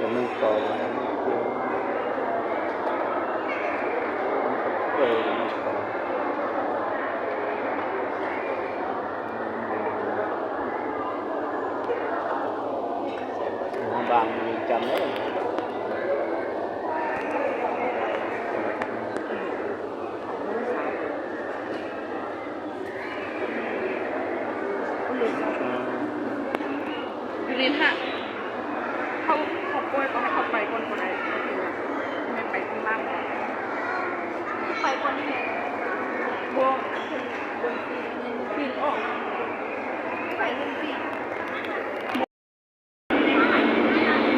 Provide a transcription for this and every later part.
Neeg tos,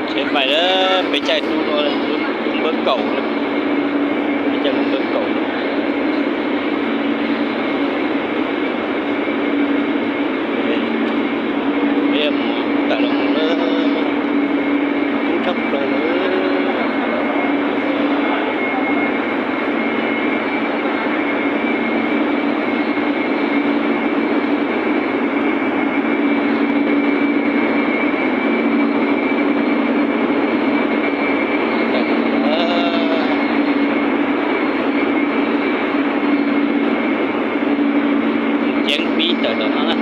Tsheb fais lawm, peb caij tub no, lub npawb kaum, peb caij lub npawb kaum. Peb mus tawm los mus lawm, tub tshaj plaws lawm. Ceeb pib tawm tom no na.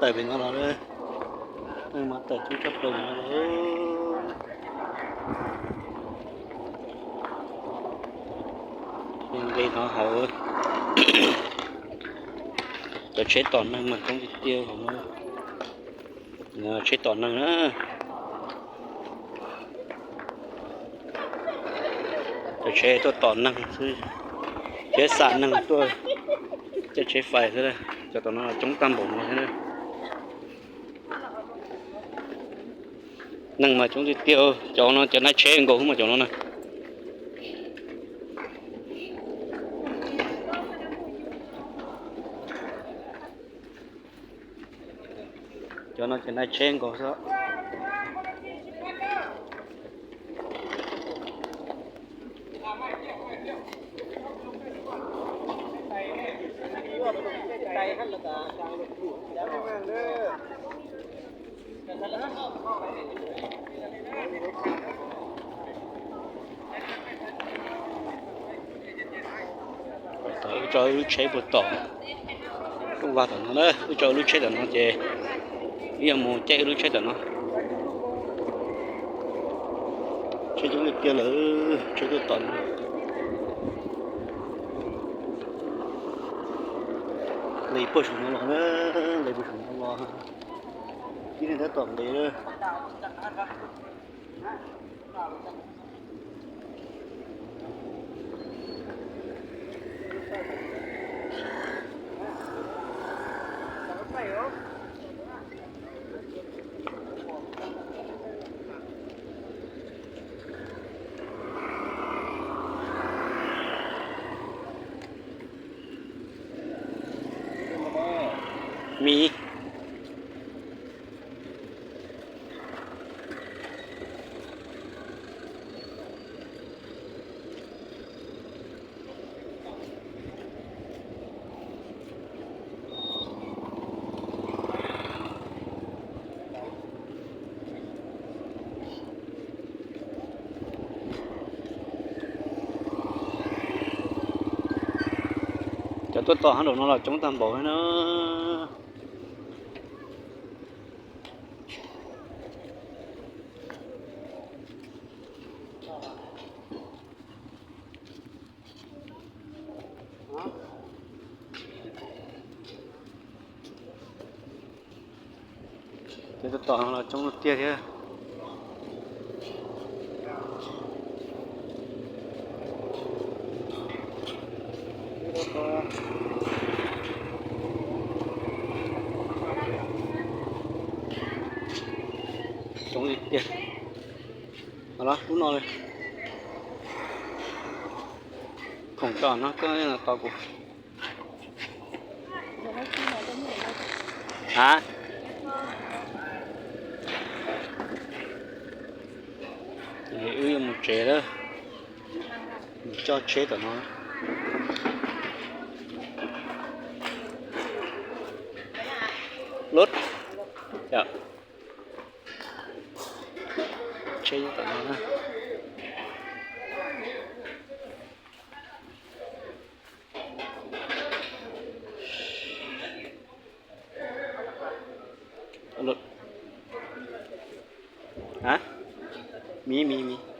Tawm pem no los, neeg mas tawm tub tshaj plaws no los. Nqis no hauv, cov tsheb tom neeg mas coob tiag tiag hauv no. Tsheb tom neeg na. Cov tsheb tuaj tom neeg xwb, tsheb xam neeg tuaj caij tsheb fais xwb. Cov tom no coob tag npaum no thiab. Neeg mas coob tiag tiag, cov no cov nai tsheb nkaus xwb mas cov no na. Cov no ces nai tsheb nkaus xwb. Wb tso wb lub tsheb puag tom rooj vag tom no na, wb tso wb lub tsheb tom no ces wb yuav mus caij wb lub tsheb tom no. Tsheb coob tiag tiag lawm, tsheb tuaj tom no. Nqis puag saum no los na, nqis puag saum no los. Tib neeg tab tom nqis lawm. Mis. Cov tuaj tom hab nraum no los coob tag npaum na. Cov tuaj tom no los coob tiag thiab. Coob tiag. Los lub no li. Khoom tso no koj tos kuv. Ha, wb yuav mus tsev lawm, mus coj tsheb tom no. Lub, tsheb tom no na. Lub, ha, mi mi mi.